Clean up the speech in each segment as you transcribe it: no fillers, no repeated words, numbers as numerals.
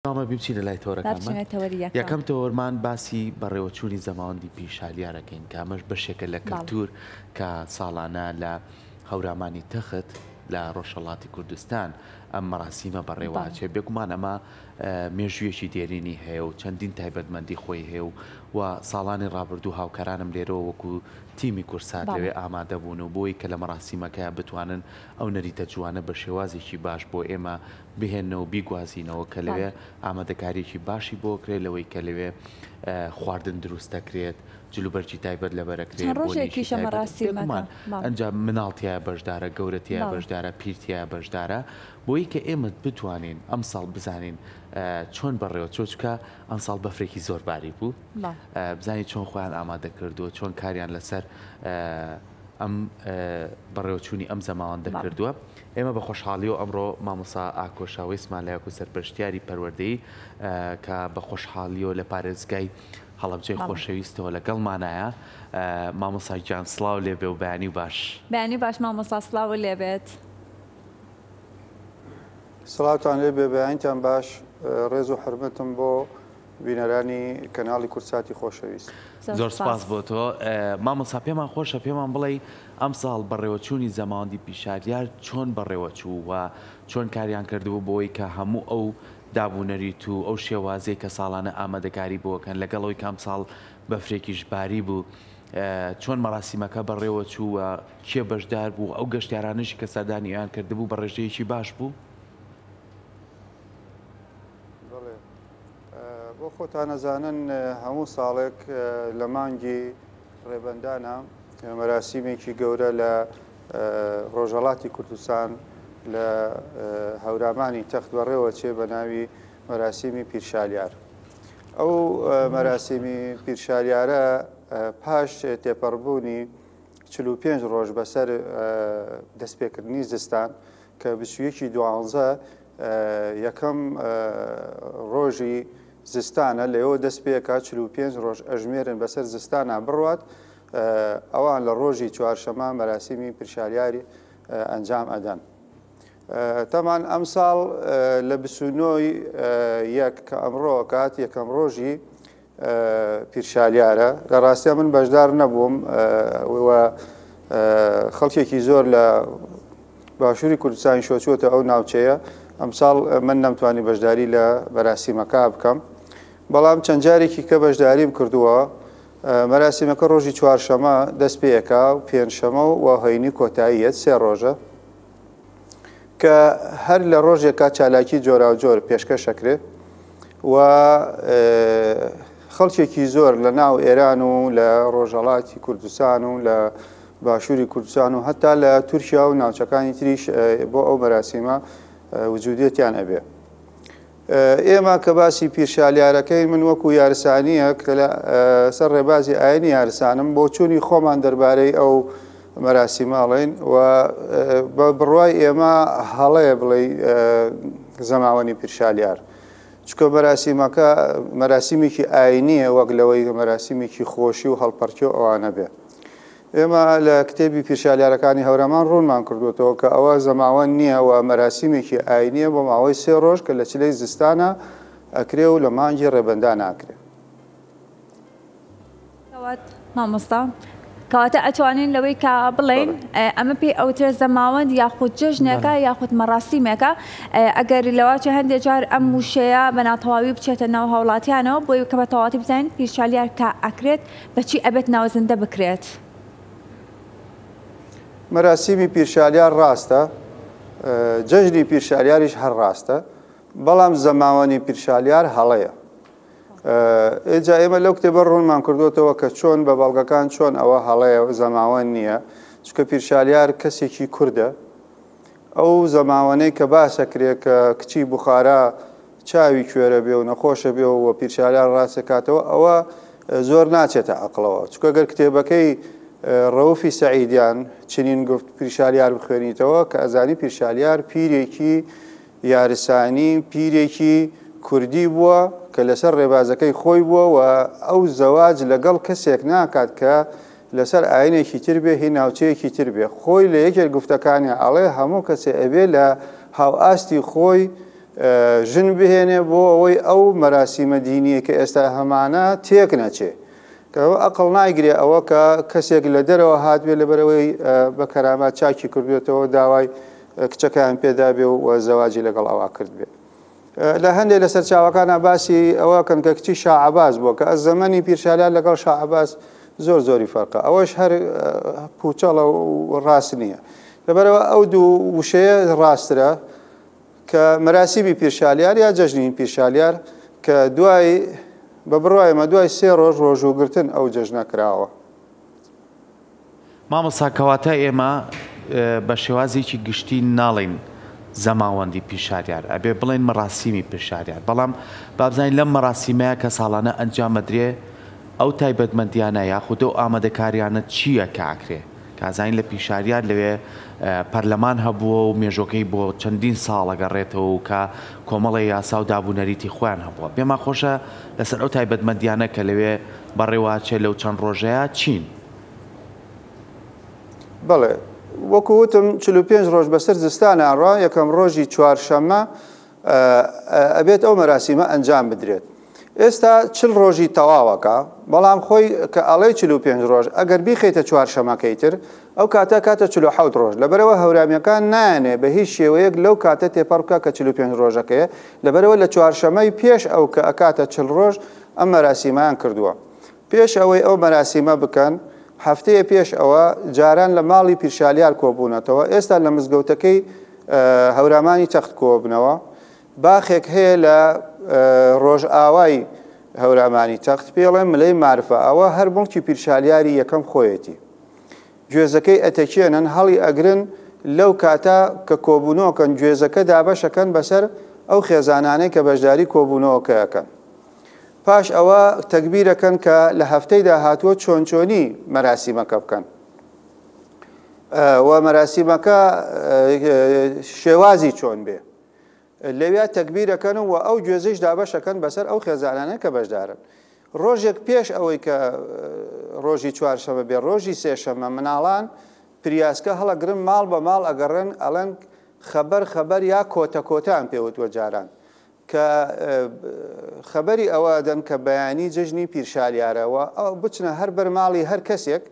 مامە بچینە لای تەوەرەکانمان. یەکەم تەوەرمان باسی بەڕێوەچوونی زەماوەندی پیرشالیار ئەکەین کە ئەمەش بەشێکە لە کەلتوور کە ساڵانە لە هەورامانی تەخت لە ڕۆژهەڵاتی کوردستان ئەم مەراسیمە بەڕێوەئەچێ. بێگومان ئەمە مێژوویەکی دێرینی هەیە و چەندین تایبەتمەندی خۆی هەیە و و ساڵانی ڕابردوو هاوکارانم لێرەوە وەکو تیمی کورسات لەوێ ئامادە بوون و بۆی کە لە مەراسیمەکەیا بتوانن ئەو نەریتە جوانە بە شێوازێکی باش بۆ ئێمە بهێننەوە بیگوازینەوە کە لەوێ ئامادەکاریەکی باشی بۆ کرێت لەوەی کە لەوێ خواردن دروست دەکرێت جلوبەرگی تایبەت لەبەرەکرێت چەند ڕۆژێکیشە مەراسیمەکە. ئەنجا مناڵ تیایا بەشدارە گەورە تیایا بەشدارە پیر تیایا بەشدارە بۆی کە ئێمە بتوانین ئەمساڵ بزانین چۆن بەڕێوە چۆ چکە ئەمساڵ بەفرێکی زۆر باری بوو بزانین چۆن خۆیان ئامادە کردووە چۆن کاریان لەسەر ئەم بەڕێوەچوونی ئەم زەماوەندە کردووە. ئێمە بە خۆشحاڵیەوە ئەمڕۆ مامۆستا ئاکۆ شاوەیسمان لای وەکو سەرپەرشتیاری پەروەردەیی کە بە خۆشحاڵیەوە لە پارێزگای هەڵەبجەی خۆشەویستەوە لەگەڵمانایە. مامۆستا گیان سڵاو لێبێ و بەیانی باش. بەیانی باش مامۆستا سڵاو لێبێت. سڵاوتان لێبێ بەیانتان باش ڕێز و حورمەتم بۆ بینەرانی کەناڵی کوردساتی خۆشەویست. زۆر سپاس بۆ تۆ مامۆستا پێمان خۆشە پێمان بڵێی ئەمساڵ بەڕێوەچوونی زەماوەندی پیشالیار چۆن بەڕێوەچوو و چۆن کاریان کردبوو بۆی کە هەموو ئەو دابونەریت و ئەو شێوازەی کە ساڵانە ئامادەکاری بۆ کەن لەگەڵ ئەوی کە ئەمساڵ بەفرێکیش باری بوو چۆن مەراسیمەکە بەڕێوەچوو و کێ بەشدار بوو ئەو گەشتیارانەشی کە سەردانی ئەویان کردبوو بە ڕێژەیەکی باش بوو؟ بەڵێ بۆ خۆتان ئەزانن هەموو ساڵێک لە مانگی ڕێبەندانە مەراسیمێکی گەورە لە ڕۆژهەڵاتی کوردستان لە هەورامانی تەخت بەڕێوە چێ بە ناوی مەراسیمی پیرشالیار. ئەو مەراسیمی پیرشالیارە پاش تێپەڕبوونی 45 ڕۆژ بەسەر دەستپێکردنی زستان کە 21 دوانزە یەکەم ڕۆژی زستانە لەوێوە دەست پێکا 45 ڕۆژ ئەژمێرن بەسەر زستانا بڕوات ئەوان لە ڕۆژی چوارشەمە مەراسیمی پرشاریاری ئەنجام ئەدەن. تەمان ئەمساڵ لە 29 یەک کە ئەمڕۆ کات یەکەم ڕۆژی پیرشالیارە. لە ڕاستیا من بەشدار نەبووم و خەڵکێکی زۆر لە باشووری کوردستانی شۆچووەتە ئەو ناوچەیە. ئەمساڵ من نەمتوانی بەشداری لە مەراسیمەکە بکەم، بەڵام چەند جارێکی کە بەشداریم کردووە. مەراسیمەکە ڕۆژی چوارشەمە دەست پێەکا و پێنجشەمە و هەینی کۆتاییەت، سێ ڕۆژە کە هەر لە ڕۆژێکا چالاکی جۆراوجۆر پێشکەش ئەکرێ و خەڵکێکی زۆر لە ناو ئێران و لە ڕۆژهەڵاتی کوردستان و لە باشووری کوردستان و هەتا لە تورکیا و ناوچەکانی تریش بۆ ئەو مەراسیمە وجودیەتیان ئەبێ. ئێمە کە باسی پیرشالیارەکەین، من وەکو یارسانییەک کە لە سەر ڕێبازی ئاینی یارسانم، بۆچوونی خۆمان دەربارەی ئەو مەراسیمە ئەڵێین و بە بڕوای ئێمە هەڵەیە بڵێی زەماوەنی پیرشالیار، چونکە مەراسیمەکە مەراسیمێکی ئاینییە وەک لەوەی مەراسیمێکی خۆشی و هەڵپەڕکێ و ئەوانە بێ. ئێمە لە کتێبی پیرشالیارەکانی هەورامان ڕوونمان کردووەتەوە کە ئەوە زەماوەند نییە و مەراسیمێکی ئاینییە بۆ ماوەی سێ ڕۆژ کە لە چلەی زستانە ئەکرێ و لە مانگی ڕێبەندانە ئەکرێ. مامۆستا کەواتە ئەتوانین لەوەی کە بڵێین ئەمە پێی ئەوترێ زەماوەند یاخود جەژنێکە یاخود مەراسیمێکە ئەگەر لەواچە هەندێک جار ئەم وشەیە بە ناتەواوی بچێتە ناو هاوڵاتیانەوە بۆی کە بە تەواتی بزانین پیرشالیار کە ئەکرێت بە چی ئەبێت ناوزندە بکرێت؟ مەراسیمی پیرشالیار ڕاستە، جەژنی پیرشالیاریش هەر ڕاستە، بەڵام زەماوەنی پیرشالیار هەڵەیە. ئێجا ئێمە لەو کتێبە ڕوونمان کردوێتەوە کە چۆن بە بەڵگەکان چۆن ئەوە هەڵەیە و زەماوەن نییە، چونکە پیرشالیار کەسێکی کوردە. ئەو زەماوەنەی کە باس ئەکرێ کە کچی بوخارا چاوی کوێرە بێ و نەخۆشە بێ و پیرشالیار ڕاستەکاتەوە، ئەوە زۆر ناچێتە عەقڵەوە. چونکە گەر کتێبەکەی ڕەوفی سەعیدیان چنین گفت پیرشالیار بخوێنیتەوە کە ئەزانی پیرشالیار پیرێکی یارسانی، پیرێکی کوردی بووە کە لەسەر ڕێبازەکەی خۆی بووە و ئەو زەواج لەگەڵ کەسێک ناکات کە لەسەر ئاینێکی تر بێ هی ناوچەیەکی تر بێ. خۆی لە یەکێک گفتەکانیا ئەڵێ هەموو کەسێ ئەبێ لە هاوئاستی خۆی ژن بهێنێ بۆ ئەوەی ئەو مەراسیمە دینیە کە ئێستا هەمانە تێک نەچێ. کە ئەوە ئەقڵ نایگرێ ئەوە کە کەسێک لە دەرەوە هاتبێ لەبەرئەوەی بە کەرامات چاکی کردوێتەوە داوای کچەکەیان پێدابێ و زەواجی لەگەڵ ئەوا کردبێ. لە هەندێک لە سەرچاوەکانە باسی ئەوە کەن کە کچی شا عەباس بووە کە ئەز زەمەنی پیرشالیار لەگەڵ شا عەباس زۆر زۆری فەرقە ئەوەش هەر پوچەڵە و ڕاست نییە لەبەرەوە ئەو دوو وشەیە ڕاسترە کە مەراسیمی پیرشالیار یا جەژنی پیرشالیار کە دوای بە بڕوای مە دوای سێ ڕۆژ ڕۆژووگرتن ئەو جەژنە کراوە. مامۆستا کەواتە ئێمە بە شێوازێکی گشتی ناڵێین زەماوەندی پیرشالیار ئەبێ بڵێین مەراسیمی پیرشالیار بەڵام بابزانین لەم مەراسیمەیە کە ساڵانە ئەنجام ئەدرێ ئەو تایبەتمەندیانە یاخود ئەو ئامادەکاریانە چییە کە ئەکرێ؟ کازانی لە پیشاریار لەوێ پەرلەمان هەبووە و مێژۆکەی بۆ چەندین ساڵ ئەگەڕێتەوە و کە کۆمەڵێ یاسا و داب و نەریتی خۆیان هەبووە. پێمان خۆشە لەسەر ئەو تایبەتمەندیانە کە لەوێ بەڕێوە ئەچێ لەو چەند ڕۆژەیا چین؟ بەڵێ. وەکو وتم 45 ڕۆژ بەسەر زستانا ڕا، یەکەم ڕۆژی چوارشەممە ئەبێت ئەو مەراسیمە ئەنجام بدرێت. ئێستا چل ڕۆژی تەواوەکا، بەڵام خۆی کە ئەڵێی 45 ڕۆژ ئەگەر بیخەیتە چوارشەمەکەی تر ئەو کاتە ئەکاتە 47 ڕۆژ، لەبەرئەوە هەورامیەکان نایەنێ بە هیچ شێوەیەک لەو کاتە تێپەڕ بکا کە 45 ڕۆژەکەیە، لەبەرئەوە لە چوارشەمەی پێش ئەو کە ئەکاتە چل ڕۆژ ئەم مەراسیمەیان کردووە. پێش ئەوەی ئەو مەراسیمە بکەن هەفتەیە پێش ئەوە جاران لە ماڵی پیرشالیار کۆبوونەتەوە، ئێستا لە مزگەوتەکەی هەورامانی تەخت کۆبنەوە. باخێک هەیە لە ڕۆژئاوای هەورامانی تەخت پێی ئەڵێن ملەی مارفە، ئەوە هەر موڵکی پیرشالیاری یەکەم خۆیەتی. گوێزەکەی ئەتەکێنن هەڵی ئەگرن لەو کاتە کە کۆبوونەوەکەن گوێزەکە دابەشەکەن بەسەر ئەو خێزانانەی کە بەشداری کۆبوونەوەکە ئەکەن. پاش ئەوە تەگبیرەکەن کە لە هەفتەی داهاتووە چۆن چۆنی مەراسیمەکە بکەن. و مەراسیمەکە شێوازی چۆن بێ. لەویا تەگبیر ئەکەن و ئەو گوێزەیش دابەش ئەکەن بەسەر ئەو خێزانانە کە بەشدارن. ڕۆژێک پێش ئەوەی کە ڕۆژی چوارشەمە بێ، ڕۆژی سێشەمە مناڵان پریاسکە هەڵەگرن ماڵ بە ماڵ ئەگەڕێن ئەڵێن خەبەر خەبەر یا کۆتە کۆتەیان پێ وتووە جاران کە خەبەری ئەوە ئەدەن کە بەیانی جەژنی پیرشالیارە و بچنە هەر بەر ماڵی هەر کەسێک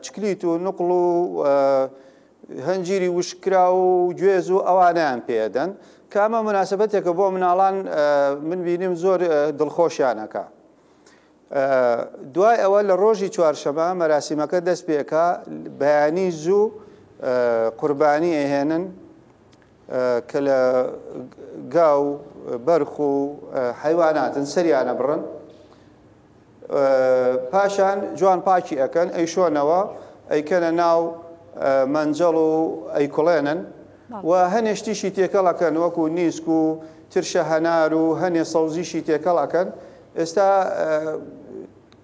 چکلیت و نوقڵ و هەنجیری وشککراو و گوێز و ئەوانەیان پێ ئەدەن کە ئەمە موناسبەتێکە بۆ مناڵان من بینیم زۆر دڵخۆشیان ئەکا. دوای ئەوە لە ڕۆژی چوارشەمە مەراسیمەکە دەست پێکا بەیانی زوو قوربانی ئەهێنن کە لە گا و بەرخ و حەیواناتن سەریانە بڕن پاشان جوان پاکی ئەکەن ئەیشۆنەوە ئەیکەنە ناو مەنجەڵ و ئەیکوڵێنن و هەنێ شتیشی تێکەڵ ئەکەن وەکو نیسک و ترشە هەنار و هەنێ سەوزیشی تێکەڵ ئەکەن ئێستا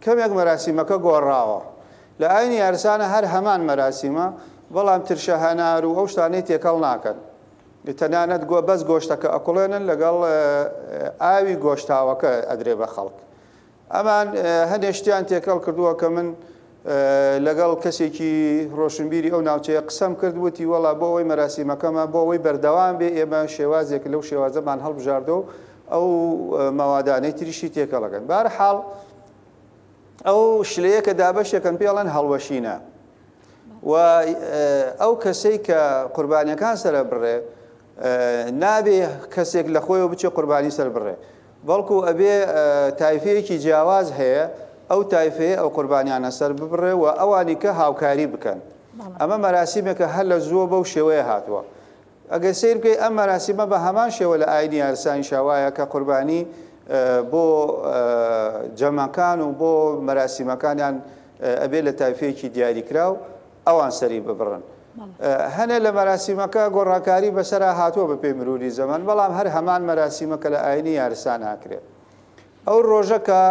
کەمێک مەراسیمەکە گۆڕاوە لە ئاینی یارسانە هەر هەمان مەراسیمە بەڵام ترشە هەنار و ئەو شتانەی تێکەڵ ناکەن تەنانەت گۆ بەس گۆشتەکە ئەکوڵێنن لەگەڵ ئاوی گۆشتاوەکە ئەدرێ بە خەڵک ئەمان هەنێ شتیان تێکەڵ کردووە کە من لەگەڵ کەسێکی ڕۆشنبیری ئەو ناوچەیە قسەم کرد وتی وەڵا بۆ ئەوەی مەراسیمەکەمە بۆ ئەوەی بەردەوام بێ ئێمە شێوازێک لەو شێوازەمان هەڵبژاردە و ئەو مەوادانەی تریشی تێکەڵەکەن بارحاڵ ئەو شلەیە کە دابەشەکەن پێڵەن هەڵوەشینە و ئەو کەسەی کە قوربانیەکان سەرە بڕێ نابێ کەسێک لە خۆیەوە بچێ قوربانی سەر بڕێ بەڵکو ئەبێ تایفەیەکی جیاواز هەیە ئەو تایفەیە ئەو قوربانیانە سەر ببڕێ و ئەوانی کە هاوکاری بکەن. ئەمە مەراسیمێکە هەر لە زووە بەو شێوەیە هاتووە. ئەگەر سەیر بکەی ئەم مەراسیمە بە هەمان شێوە لە ئاینی یارسانیشا وایە کە قوربانی بۆ جەمەکان و بۆ مەراسیمەکانیان ئەبێ لە تایفەیەکی دیاریکراو ئەوان سەری ببڕن. هەنێ لە مەراسیمەکە گۆڕانکاری بەسەرا هاتووە بەپێی مروری زەمەن، بەڵام هەر هەمان مەراسیمە کە لە ئاینی یارسان ئاکرێت. ئەو ڕۆژە کە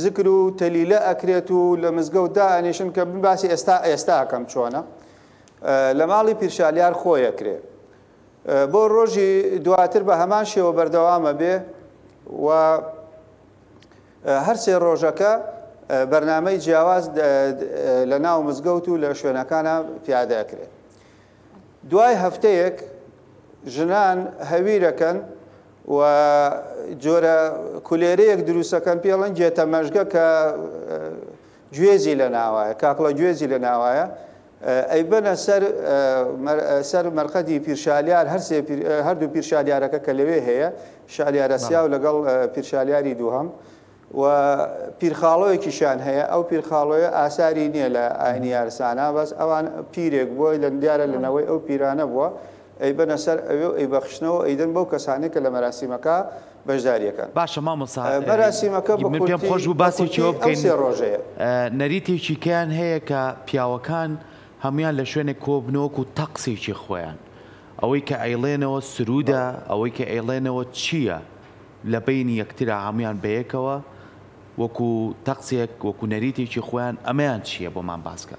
زکر و تەلیلە ئەکرێت و لە مزگەوت دائەنیشن کە من باسی ئێستا ئێستا ئەکەم چۆنە لە ماڵی پیرشالیار خۆی ئەکرێ. بۆ ڕۆژی دواتر بە هەمان شێوە بەردەوامە بێ و هەر سێ ڕۆژەکە بەرنامەی جیاواز لە ناو مزگەوت و لە شوێنەکانە پیادە ئەکرێت. دوای هەفتەیەک ژنان هەویرەکەن و جۆرە کولێرەیەک دروستەکەن پێڵەن گێتە مەژگە کە گوێزی لە ناوایە، کاکڵە گوێزی لە ناوایە، ئەیبەنە سەر سەر مەرقەدی پیرشالیار هەرسێ هەردوو پیرشالیارەکە کە لەوێ هەیە شالیارە سیاو لەگەڵ پیرشالیاری دووهەم و پیرخاڵۆیەکیشیان هەیە ئەو پیرخاڵۆیە ئاساری نییە لە ئاینی یارسانە بەس ئەوان پیرێک بووە لە دیارە لە نەوەی ئەو پیرانە بووە ئەیبەنە سەر ئەوێ و ئەیبەخشنەوە ئەیدەن بەو کەسانەی کە لە مەراسیمەکە بەشداریەکەن. باشە مامۆستا مەراسیمەکە بە من پێم کورتی خۆش بوو بە باسێکی کورتی ئەوە ئەو بکەین سێ ڕۆژەیە. نەریتێکی کەیان هەیە کە پیاوەکان هەموویان لە شوێنێک کۆبنەوە وەکو تەقسێکی خۆیان ئەوەی کە ئەیڵێنەوە سروودە بەڵێ. ئەوەی کە ئەیڵێنەوە چییە لە بەینی یەکترا هەموویان بەیەکەوە وەکو تەقسێک وەکو نەریتێکی خۆیان ئەمەیان چییە بۆمان باسکە.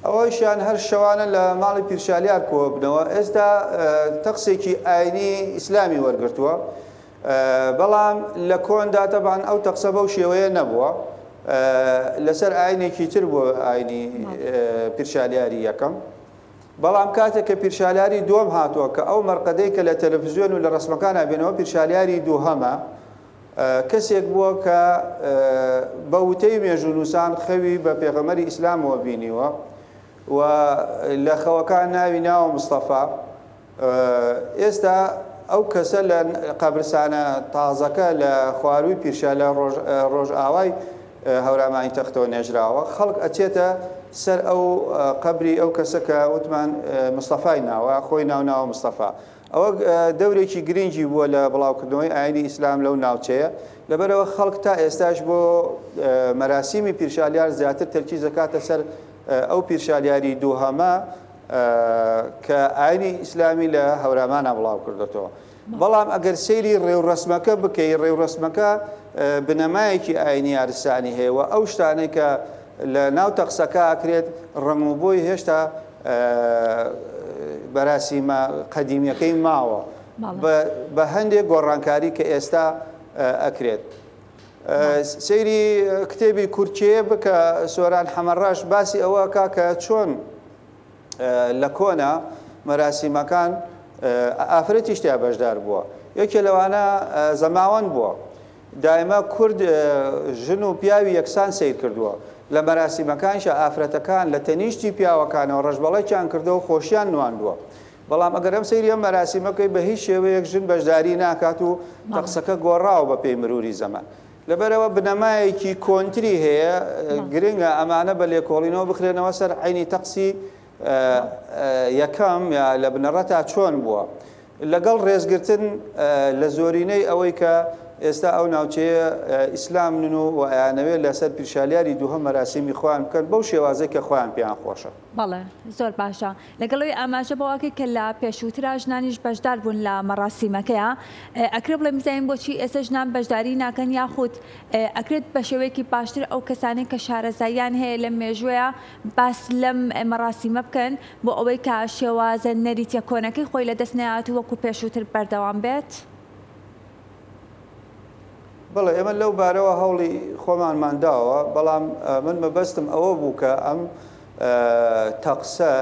ئەوەیشیان هەر شەوانە لە ماڵی پیرشالیار کۆبنەوە، ئێستا تەقسێکی ئاینی ئیسلامی وەرگرتووە، بەڵام لە کۆندا تەبعەن ئەو تەقسە بەو شێوەیە نەبووە، لەسەر ئاینێکی تر بووە ئاینی پیرشالیاری یەکەم. بەڵام کاتێک کە پیرشالیاری دووەم هاتووە کە ئەو مەرقەدەی کە لە تەلەفزیۆن و لە ڕەسمەکانا بینەوە پیرشالیاری دووهەمە، کەسێک بووە کە بە وتەی مێژوونووسان خەوی بە پێغەمبەری ئیسلامەوە بینیوە و لە خەوەکان ناوی ناوە مستەفا. ئێستا ئەو کەسە لە قەبرسانە تازەکە لە خوارووی پیرشا لە ڕۆژئاوای هەورامانی تەختەوە نێژراوە. خەڵک ئەچێتە سەر ئەو قەبری ئەو کەسە کە وتمان مستەفای ناوە، خۆی ناو ناوە مستەفا. ئەوە دەورێکی گرنگی بووە لە بڵاوکردنەوەی ئاینی ئیسلام لەو ناوچەیە، لەبەرئەوە خەڵک تا ئێستاش بۆ مەراسیمی پیرشالیار زیاتر تەرکیز دەکاتە سەر ئەو پیرشالیاری دووهەمە کە ئاینی ئیسلامی لە هەورامانا بڵاوکردۆتەوە. بەڵام ئەگەر سەیری ڕێوڕەسمەکە بکەی، ڕێوڕەسمەکە بنەمایەکی ئاینی یارسانی هەیە و ئەو شتانەی کە لە ناو تەقسەکە ئەکرێت ڕەنگ و بۆی هێشتا مەراسیمە قەدیمیەکەی ماوە بە هەندێک گۆڕانکاری کە ئێستا ئەکرێت. سەیری کتێبی کورکێ بکە سۆران حەمەڕەش باسی ئەوە کا کە چۆن لە کۆنا مەراسیمەکان ئافرەتیش تیا بەشدار بووە یەکێ لەوانە زەماوەند بووە دایمە کورد ژن و پیاوی یەکسان سەیر کردووە، لە مەراسیمەکانیشا ئافرەتەکان لە تەنیشتی پیاوەکانەوە ڕەشبەڵەکیان کردووە و خۆشیان نواندووە. بەڵام ئەگەر ئەم سەیری ئەم مەراسیمە بکەی بە هیچ شێوەیەک ژن بەشداری ناکات و تەقسەکە گۆڕاوە بە پێی مروری زەمەن. لەبەرئەوە بنەمایەکی کۆنتری هەیە، گرنگە ئەمانە بە لێکۆڵینەوە بخرێنەوە سەر عەینی تەقسی یەکەم یا لە بنەڕەتا چۆن بووە. لەگەڵ ڕێزگرتن لە زۆرینەی ئەوەی کە ئێستا ئەو ناوچەیە ئیسلامن و ئەیانەوێت لەسەر پیرشالیاری دووهەم مەراسیمی خۆیان بکەن بەو شێوازەی کە خۆیان پێیان خۆشە. بەڵێ زۆر باشە. لەگەڵ ئەوەی ئاماژە بەوە کرد کە لە پێشووترا ژنانیش بەشدار بوون لە مەڕاسیمەکەیا، ئەکرێ بڵێین بزانین بۆچی ئێستا ژنان بەشداری ناکەن یاخود ئەکرێت بە شێوەیەکی باشتر ئەو کەسانەی کە شارەزاییان هەیە لەم مێژووەیا باس لەم مەڕاسیمە بکەن بۆ ئەوەی کە شێوازە نەریتیە کۆنەکەی خۆی لەدەست نەیات و وەکو پێشووتر بەردەوام بێت؟ بەڵێ ئێمە لەو بارەوە هەوڵی خۆمانمان داوە، بەڵام من مەبەستم ئەوە بوو کە ئەم تەقسە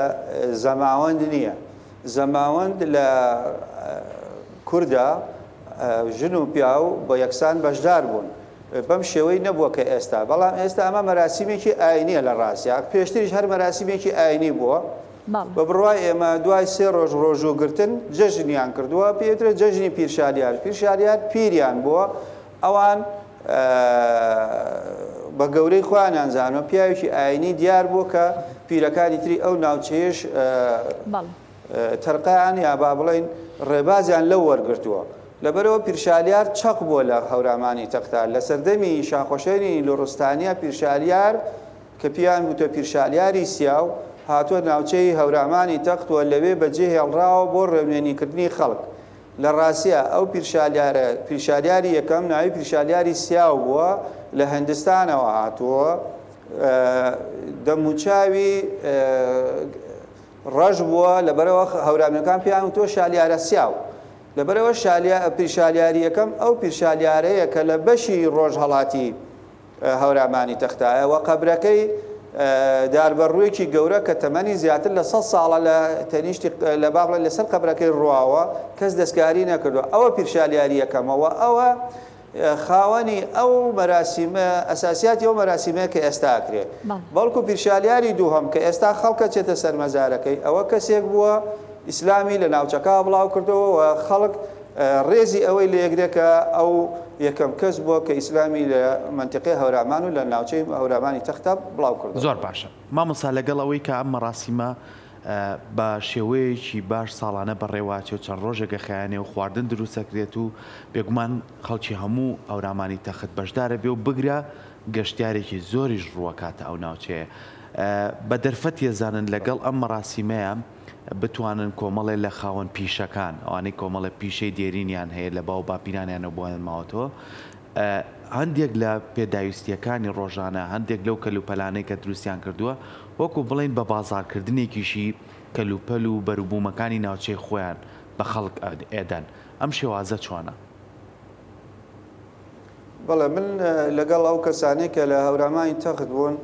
زەماوەند نییە. زەماوەند لە کوردا ژن و پیاو بە یەکسان بەشدار بوون. بەم شێوەی نەبووە کە ئێستا، بەڵام ئێستا ئەمە مەراسیمێکی ئاینیە لە ڕاستیا، پێشتریش هەر مەراسیمێکی ئاینی بووە، بە بڕوای ئێمە دوای سێ ڕۆژ ڕۆژوو گرتن جەژنیان کردووە، پێی وترێت جەژنی پیرشالیار، پیرشالیار پیریان بووە، ئەوان بە گەورەی خۆیانیان زانوە، پیاوێکی ئاینی دیار بووە کە پیرەکانی تری ئەو ناوچەیەش تەرقەیان یا با بڵێین ڕێبازیان لەو وەرگرتووە. لەبەرئەوە پیرشالیار چەق بووە لە هەورامانی تەختا. لە سەردەمی شاخۆشێنی لوڕستانیا پیرشالیار کە پێیان گوتووە پیرشالیاری سیاو هاتووە ناوچەی هەورامانی تەخت و لەوێ بەجێ هێڵراوە بۆ ڕێونوێنیکردنی خەڵک. لە ڕاستیا ئەو پیرشالیارە پیرشالیاری یەکەم ناوی پیرشالیاری سیاو بووە لە هندستانەوە هاتووە دەموچاوی ڕەش بووە، لەبەرئەوە هەورامیەکان پێیان وتووە شالیارە سیاو. لەبەرئەوە پیرشالیاری یەکەم ئەو پیرشالیارەیە کە لە بەشی ڕۆژهەڵاتی هەورامانی تەختایە و قەبرەکەی داربەڕوویەکی گەورە کە تەمەنی زیاتر لە سەد ساڵە لە تەنیشتی لە با بڵێن لەسەر قەبرەکەی ڕواوە، کەس دەستکاری نەکردووە. ئەوە پیرشالیاری یەکەمە و ئەوە خاوەنی ئەو مەراسیمە، ئەساسیاتی ئەو مەراسیمەیە کە ئێستا ئەکرێ. بەڵکو پیرشالیاری دووهەم کە ئێستا خەڵک ئەچێتە سەر مەزارەکەی، ئەوە کەسێک بووە ئیسلامی لە ناوچەکە بڵاو کردەوە و خەڵک ڕێزی ئەوەی لێگرێ کە ئەو یەکەم کەس بووە کە ئیسلامی لە مەنتیقەی هەورامان و لە ناوچەی هەورامانی تەختە بڵاو کردەوە. زۆر باشە مامۆستا لەگەڵ ئەوەی کە ئەم مەراسیمە بە شێوەیەکی باش ساڵانە بەڕێوەئەچێ و چەند ڕۆژێک ئەخایەنێ و خواردن دروست ئەکرێت و بێگومان خەڵکی هەموو هەورامانی تەخت بەشدارە بێ و بگرە گەشتیارێکی زۆریش ڕووەکاتە ئەو ناوچەیە بە دەرفەت یەزانن لەگەڵ ئەم مەراسیمەیە بتوانن کۆمەڵێ لە خاوەن پیشەکان، ئەوانەی کۆمەڵێ پیشەی دێرینیان هەیە لە باو باپیرانیانەوە بۆیان ماوەتەوە، هەندێک لە پێداویستییەکانی ڕۆژانە، هەندێک لەو کەلوپەلانەی کە دروستیان کردووە، وەکو بڵێین بە بازاڕکردنێکیشی کەلوپەل و بەروبوومەکانی ناوچەی خۆیان بە خەڵک ئەدەن. ئەم شێوازە چۆنە؟ بەڵێ، من لەگەڵ ئەو کەسانەی کە لە هەورامانی تەخت بوون،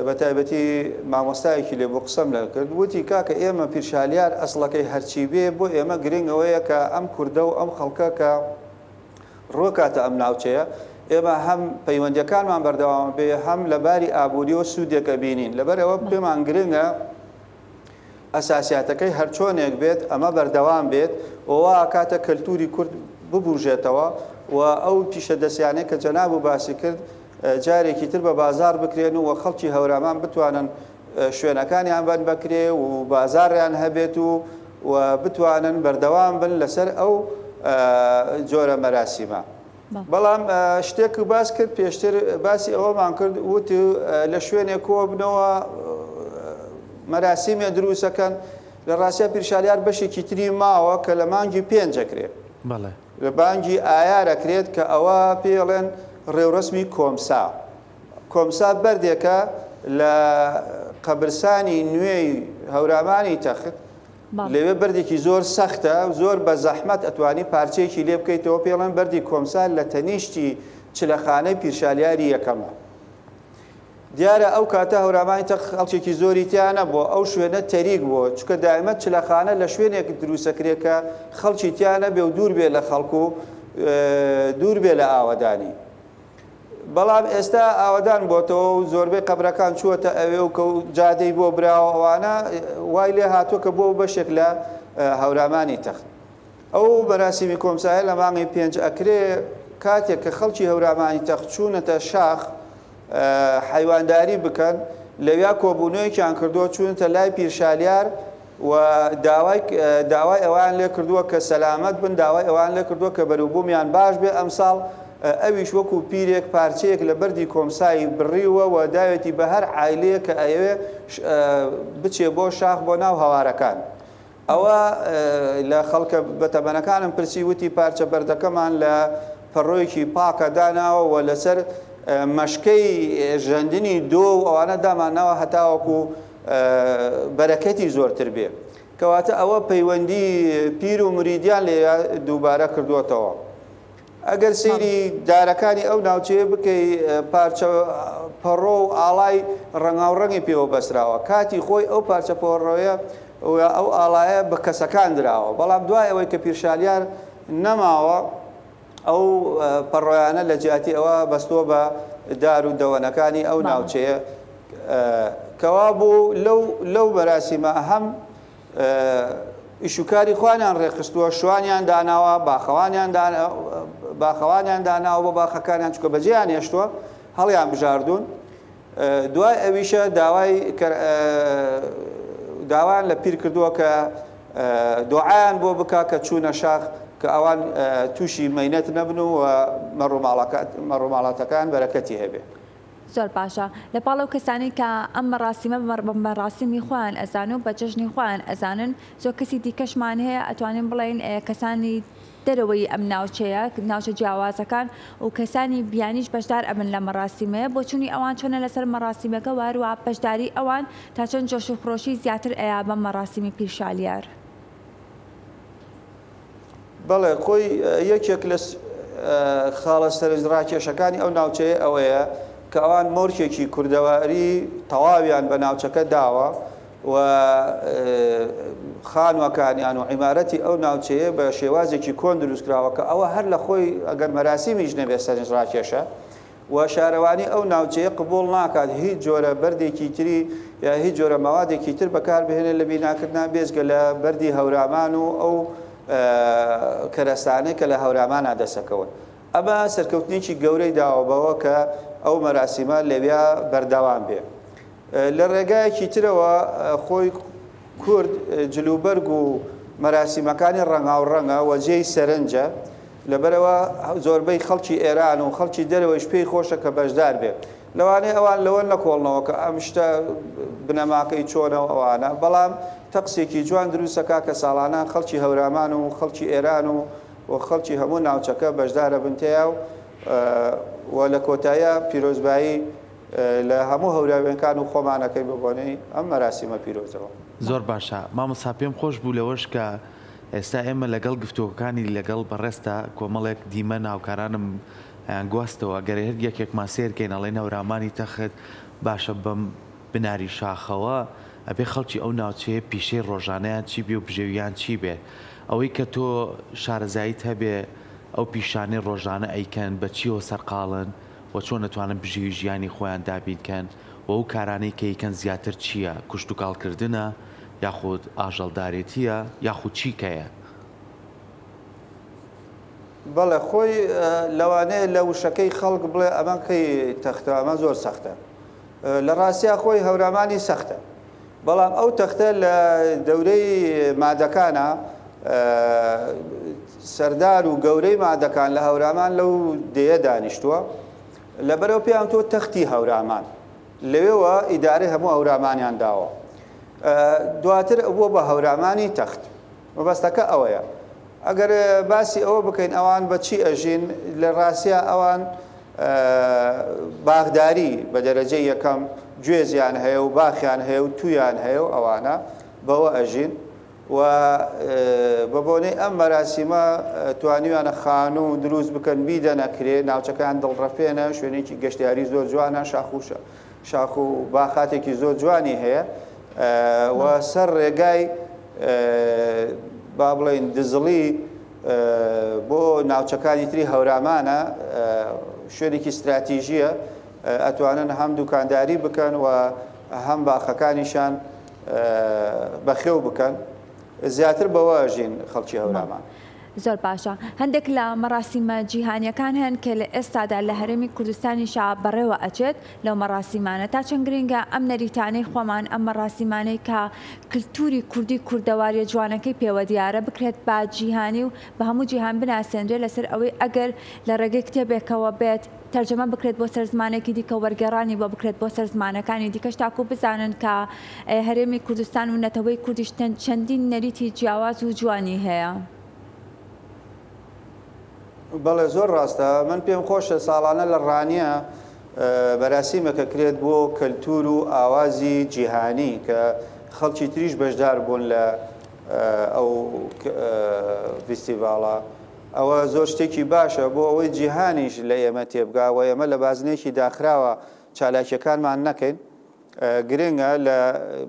بە تایبەتی مامۆستایەکی لێ بوو قسەم لەگەڵ کرد وتی کاکە ئێمە پیرشالیار ئەسڵەکەی هەرچی بێ بۆ ئێمە گرنگ ئەوەیە کە ئەم کوردە و ئەم خەڵکە کە ڕووکاتە ئەم ناوچەیە ئێمە هەم پەیوەندیەکانمان بەردەوام بێ هەم لە باری ئابووریەوە سوودێک ئەبینین لەبەر ئەوە پێمان گرنگە ئەساسیاتەکەی هەرچۆنێک بێت ئەمە بەردەوام بێت و وا ئەکاتە کەلتوری کورد ببوژێتەوە و ئەو پیشە دەستیانەی کە جەنابو باسی کرد جارێکی تر بە بازاڕ بکرێن و خەڵکی هەورامان بتوانن شوێنەکانیان بەن بەکرێ و بازاڕیان هەبێت و و بتوانن بەردەوام بن لەسەر ئەو جۆرە مەراسیمە. بەڵام شتێک باس کرد پێشتر باسی ئەوەمان کرد وت لە شوێنێک کۆبنەوە مەراسیمێ دروستەکەن لە ڕاستیا پیرشالیار بەشێکی تری ماوە کە لە مانگی پێنج ئەکرێت لە بانگی ئایار ئەکرێت کە ئەوە پێڵێن ڕێوڕەسمی کۆمسا کۆمسا بەردێکە لە قەبرسانی نوێی هەورامانی تەخت لەوێ بەردێکی زۆر سەختە زۆر بە زەحمەت ئەتوانی پارچەیەکی لێ بکەیتەوە پێڵێن بەردی کۆمسا لە تەنیشتی چلەخانەی پیرشالیاری یەکەمە. دیارە ئەو کاتە هەورامانی تەق خەڵکێکی زۆری تیا نەبووە، ئەو شوێنە تەریک بووە، چونکە دایمە چلەخانە لە شوێنێک دروستەکرێ کە خەڵکی تیا نەبێ و دوور بێ لە خەڵک و دوور بێ لە ئاوەدانی. بەڵام ئێستا ئاوەدان بۆتەوە و زۆربەی قەبرەکان چووەتە ئەوێ و کە جادەی بۆ براوە ئەوانە وای لێ هاتووە کە بۆ بەشێک لە هەورامانی تەخت. ئەو مەراسیمی کۆمسایە لە مانگی پێنج ئەکرێ، کاتێک کە خەڵکی هەورامانی تەخت چوونەتە شاخ حەیوانداری بکەن، لەویا کۆبوونەوەیەکیان کردووە، چوونەتە لای پیرشالیار و داوای داوای ئەوەیان لێ کردووە کە سەلامەت بن، داوای ئەوەیان لێ کردووە کە بەروبوومیان باش بێ ئەمساڵ، ئەویش وەکوو پیرێک پارچەیەک لە بەردی کۆمسای بڕیوە و داوێتی بە هەر عایلەیەک کە ئەیەوێ بچێ بۆ شاخ بۆ ناو هەوارەکان. ئەوە لە خەڵکە بەتەمەنەکانم پرسی وتی پارچە بەردەکەمان لە پەڕۆیەکی پاکە داناوە و لەسەر مەشکەی ژەندنی دۆ و ئەوانە دامانناوە هەتاوەکو بەرەکەتی زۆرتر بێ. کەواتە ئەوە پەیوەندی پیر و مریدیان لێ دووبارە کردووەتەوە. ئەگەر سەیری دارەکانی ئەو ناوچەیە بکەی پارچە پەڕۆ و ئاڵای ڕەنگاوڕەنگی پێوە بەستراوە، کاتی خۆی ئەو پارچە پەڕۆیە و ئەو ئاڵایە بە کەسەکان دراوە، بەڵام دوای ئەوەی کە پیرشالیار نەماوە ئەو پەڕۆیانە لە جیاتی ئەوە بەستووە بە دار و دەوەنەکانی ئەو ناوچەیە کەوابوو لەو لەو مەراسیمە هەم ئیشوکاری خۆیانیان ڕێکخستووە، شوانیان داناوە، باخەوانیان باخەوانیان داناوە بۆ باخەکانیان چونکە بەجێیان هێشتووە، هەڵیان بژاردوون. دوای ئەویشە داوای داوایان لە پیر کردووە کە دوعایان بۆ بکا کە چوونە شاخ کە ئەوان تووشی مەینەت نەبن و مەڕوماڵاتەکان بەرەکەتی هەبێ. زۆر باشە لە پاڵ ئەو کەسانەی کە ئەم مەڕاسیمە بە مەڕاسیمی خۆیان ئەزانن و بە جەژنی خۆیان ئەزانن زۆر کەسی دیکەشمان هەیە ئەتوانین بڵێین کەسانی دەرەوەی ئەم ناوچەیە ناوچە جیاوازەکان و کەسانی بیانیش بەشدار ئەبن لە مەڕاسیمەیە بۆچوونی ئەوان چۆنە لەسەر مەڕاسیمەکە و هەروەها بەشداری ئەوان تا چەند جۆش و خرۆشی زیاتر ئەیا بەم مەڕاسیمی پیرشالیار؟ بەڵێ خۆی یەکێک لە خاڵە سەرنجڕاکێشەکانی ئەو ناوچەیە ئەوەیە کە ئەوان مۆرکێکی کوردەواری تەواویان بە ناوچەکە داوە و خانوەکانیان و عیمارەتی ئەو ناوچەیە بە شێوازێکی کۆن دروستکراوە کە ئەوە هەر لە خۆی ئەگەر مەراسیمیش نەبێت سەرنجڕاکێشە و شارەوانی ئەو ناوچەیە قبوڵ ناکات هیچ جۆرە بەردێکی تری یا هیچ جۆرە مەوادێکی تر بەکار بهێنێت لە بیناکردنا بێجگە لە بەردی هەورامان و ئەو کەرەسانەی کە لە هەورامانا دەسەکەون. ئەمە سەرکەوتنێکی گەورەی داوە بەوە کە ئەو مەراسیمە لەویا بەردەوام بێ. لە ڕێگایەکی ترەوە خۆی کورد جلوبەرگ و مەراسیمەکانی ڕەنگاوڕەنگە و جێی سەرنجە، لەبەرئەوە زۆربەی خەڵکی ئێران و خەڵکی دەرەوەیش پێی خۆشە کە بەشدار بێ. لەوانەیە ئەوان لەوە نەکۆڵنەوە کە ئەم شتە بنەماکەی چۆنە و ئەوانە، بەڵام تەقسێکی جوان دروست ئەکا کە ساڵانە خەڵکی هەورامان و خەڵکی ئێران و و خەڵکی هەموو ناوچەکە بەشدارەبن تێیا و و لە کۆتاییا پیرۆزبایی لە هەموو هەوراوێنکان و خۆمان ئەکەین بە بۆنەی ئەم مەراسیمە پیرۆزەوە. زۆر باشە مامۆستا پێم خۆش بوو لەوەش کە ئێستا ئێمە لەگەڵ گفتوگۆکانی لەگەڵ بەڕێزتا کۆمەڵێک دیمەن هاوکارانم ئەیان گواستەوە گەر هەر یەکێکمان سەیر کەین ئەڵێن هەورامانی تەخت باشە بەم بناری شاخەوە ئەبێ خەڵکی ئەو ناوچەیە پیشەی ڕۆژانەیان چی بێ و بژێویان چی بێت ئەوەی کە تۆ شارەزاییت هەبێ ئەو پیشانەی ڕۆژانە ئەیکەن بە چیەوە سەرقاڵن و چۆن ئەتوانن بژێوی ژیانی خۆیان دابین کەن و ئەو کارانەی کە ئەیکەن زیاتر چیە کوشتوکاڵ کردنە یاخود ئاژەڵدارێتیە یاخود چی کەیە؟ بەڵێ خۆی لەوانەیە لە وشەکەی خەڵک بڵێ ئەمە کەی تەختە ئەمە زۆر سەختە لە ڕاستیا خۆی هەورامانی سەختە بەڵام ئەو تەختە لە دەورەی مادەکانە سەردار و گەورەی مادەکان لە هەورامان لەو دێیە دانیشتووە لەبەرەوە پێیان تۆ تەختی هەورامان لەوێوە ئیدارەی هەموو هەورامانیان داوە دواتر بووە بە هەورامانی تەخت مەبەستەکە ئەوەیە ئەگەر باسی ئەوە بکەین ئەوان بە چی ئەژین لە ڕاستیا ئەوان باخداری بە دەرەجەی یەکەم گوێزیان هەیە و باخیان هەیە و تویان هەیە و ئەوانە بەوە ئەژین و بە بۆنەی ئەم مەراسیمە توانیویانە خانوو دروست بکەن بیدەنە کرێ ناوچەکەیان دڵڕەفێنە شوێنێکی گەشتیاری زۆر جوانە شاخ و شاخ و باخاتێکی زۆر جوانی هەیە و سەر ڕێگای با بڵێین دزڵی بۆ ناوچەکانی تری هەورامانە شوێنێکی ستراتیژیە ئەتوانن هەم دوکانداری بکەن و هەم باخەکانیشان بەخێو بکەن زیاتر بەوە ئەژین خەڵکی هەورامان. زۆر باشە هەندێک لە مەڕاسیمە جیهانیەکان هەن کە لە ئێستادا لە هەرێمی کوردستانیشا بەڕێوە ئەچێت لەو مەڕاسیمانە تا چەند گرنگە ئەم نەریتانەی خۆمان ئەم مەڕاسیمانەی کە کلتوری کوردی کوردەواریە جوانەکەی پێوە دیارە بکرێت بە جیهانی و بە هەموو جیهان بناسێنرێت لەسەر ئەوەی ئەگەر لە ڕێگەی کتێبێکەوە بێت تەرجەمە بکرێت بۆ سەر زمانێکی دیکە وەرگێڕانی بۆ بکرێت بۆ سەر زمانەکانی دیکەش تاکو بزانن کە هەرێمی کوردستان و نەتەوەی کوردیش چەندین نەریتی جیاواز و جوانی هەیە. بەڵێ زۆر ڕاستە من پێم خۆشە ساڵانە لە ڕانیە مەراسیمەکە کرێت بۆ کەلتور و ئاوازی جیهانی کە خەڵکی تریش بەشدار بوون لە ئەو فیستیڤاڵە ئەوە زۆر شتێکی باشە بۆ ئەوەی جیهانیش لە ئێمە تێبگا و ئێمە لە بازنەیەکی داخراوە چالاکیەکانمان نەکەین گرنگە لە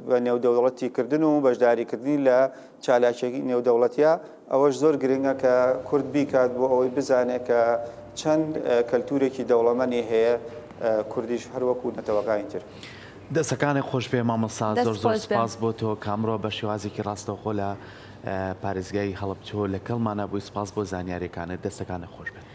بە نێودەوڵەتی کردن و بەشداریکردنی لە چالاکیی نێودەوڵەتیە، ئەوەش زۆر گرنگە کە کورد بیکات بۆ ئەوەی بزانێت کە چەند کەلتورێکی دەوڵەمەنی هەیە کوردیش هەر وەکو نەتەوەکانی تر. دەستەکانت خۆش بێ مامۆستا دەست زۆر زۆر خۆش بێ. سپاس بۆ تۆ کە ئەمڕۆ بە شێوازێکی ڕاستەوخۆ لە پارێزگای هەڵەبجەوە لەکەڵمانا بووی سپاس بۆ زانیاریەکانت دەستەکانت خۆش بێت.